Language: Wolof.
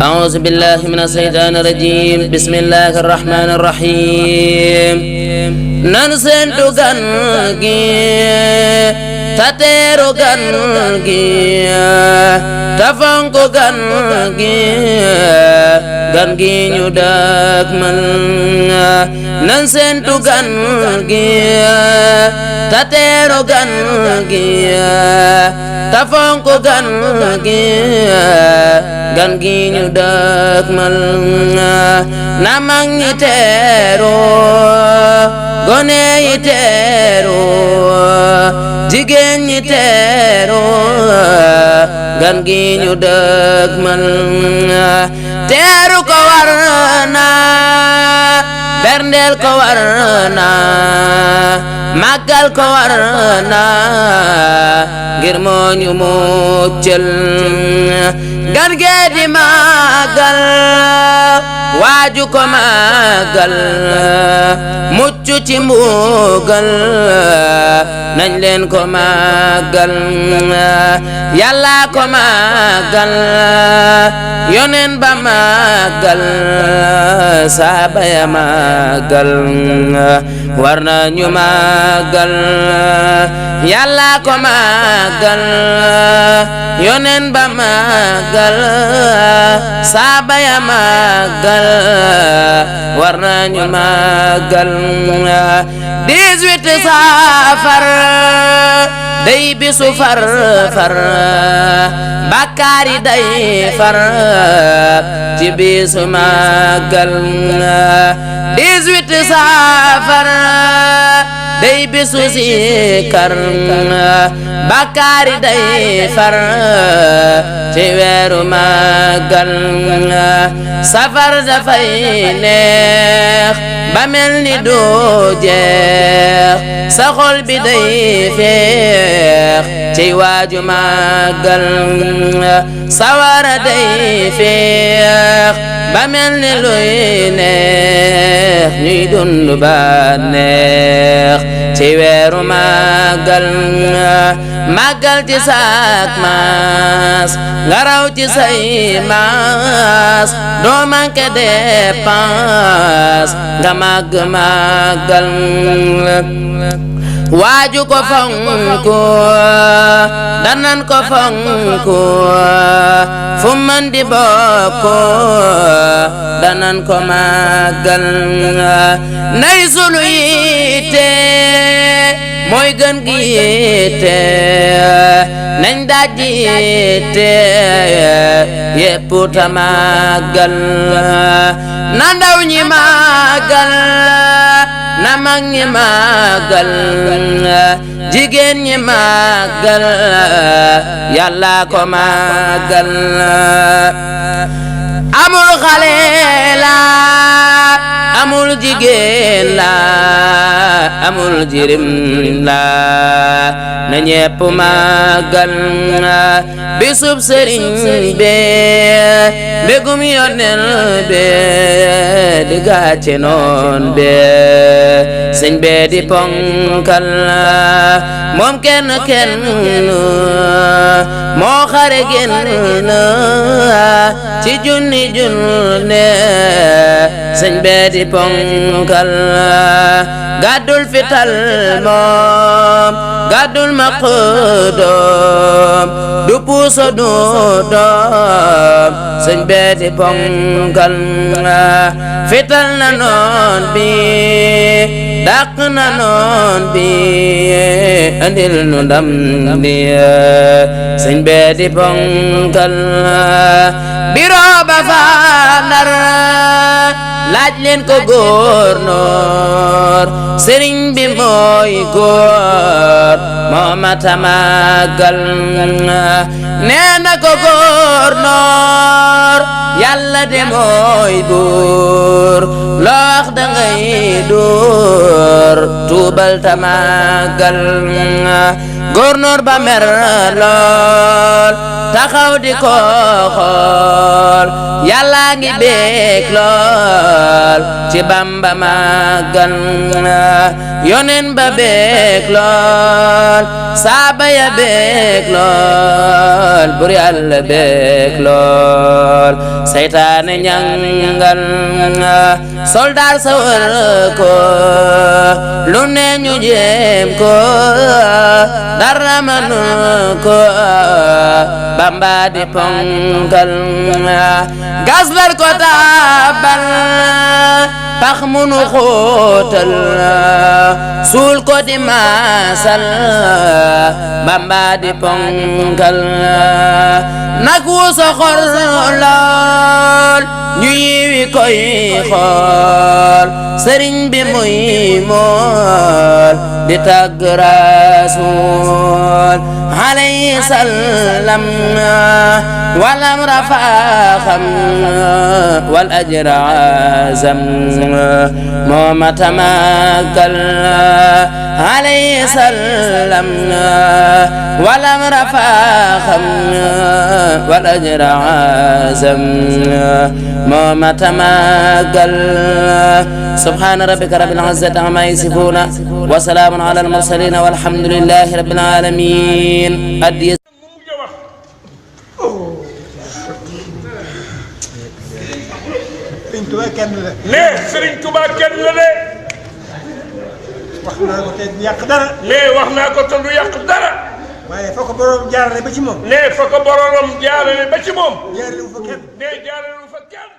أعوذ بالله من الشيطان الرجيم بسم الله الرحمن الرحيم ننسنتو غنغي تاتيرو غنغي تفانكو غنغي غنغي نيوداك من ننسنتو غنغي تاتيرو غنغي تفانكو غنغي gan gi ñu dëkkmal na mag ñi teeru gone yi teeru jigéen ñi teeru gan gi ñu dëkkmal teeru ko war na berndeel ko war na màggal ko war na ngir moo ñu muccal gan gee di màggal waaju ko màggal mucc ci mbugal nañ leen ko màggal yàlla ko màggal yonen ba màggal saaba ya màggal war na ñu màggal yàlla ko màggal yonen ba màggal saaba ya màggal war na ñu màggal 18 safar day bisu far bakkaari day far ci bisu màggal 18 safar day bisu zikar bakkaari day far ci weeru màggal safar dafay neex ba mel ni du jeex sa xol bi day feex ci waaju màggal sawara day feex ba mel ni luy neex ñuy dund ba neex ci weeru màggal màggal ci sak maas nga raw ci say maas doo manqué dépense nga màgg màggal waaju ko fonku danan ko fonku fu man di bokku danan ko màggal nay sunu yitte mooy gën gi yitte nañ daj yitte yépp ta màggal na ndaw ñi màggal na mag ñi màggal jigéen ñi màggal yàlla ko màggal amul xale la amul jigéen la amul jirim la na ñépp màggal bisub sëriñ be mbégum yonel be di gàcce noon be sëñ be di ponkal moom kenn moo xare génn ci junni sëñ be di ponkal gàddul fital moom gàddul maqdoom du puuso du doom sëñ be di ponkal fital na noon bi dàq na noon bi andil nu ndam li sëñ be di ponkal biro ba fa Ndar laaj leen ko góornoor sëriñ bi mooy góor moo mata màggal nee na ko góornoor yàlla de mooy buur loo wax dangay dóor tuubal ta màggal góornoor ba mer lool taxaw di ko xool yàlla ngi beek lool ci Bamba màggal yonen ba beek lool saaba ya beek lool bur Yàlla beek lool seytaane ñangal soldaar sa wër ko lu ne ñu jéem ko dara mënu ko Bamba di ponkal gas lar ko taabal pax munu xóotal suul ko di maasal Bamba di ponkal nag wu soxor lool ñu yiwi koy xool sëriñ bi muy mool di tagg Rasuul alayhi salaam walam rafaaxam wal ajra azam moo mata màggal alayhi salaam walam rafaaxam wal ajra azam moo mata màggal subhaana rabbika rabbil izzati ammaa yasifuuna wa salaamun alal mursaliin walhamdulillaahi rabbil aalamiin. nee Serigne Touba kenn la de. wax naa ko te du yàq dara. nee wax naa ko te du yàq dara. waaye fa ko borom jaarale ba ci moom. nee fa ko borom jaarale ba ci moom. jaarale wu fa kenn. nee jaarale wu fa kenn.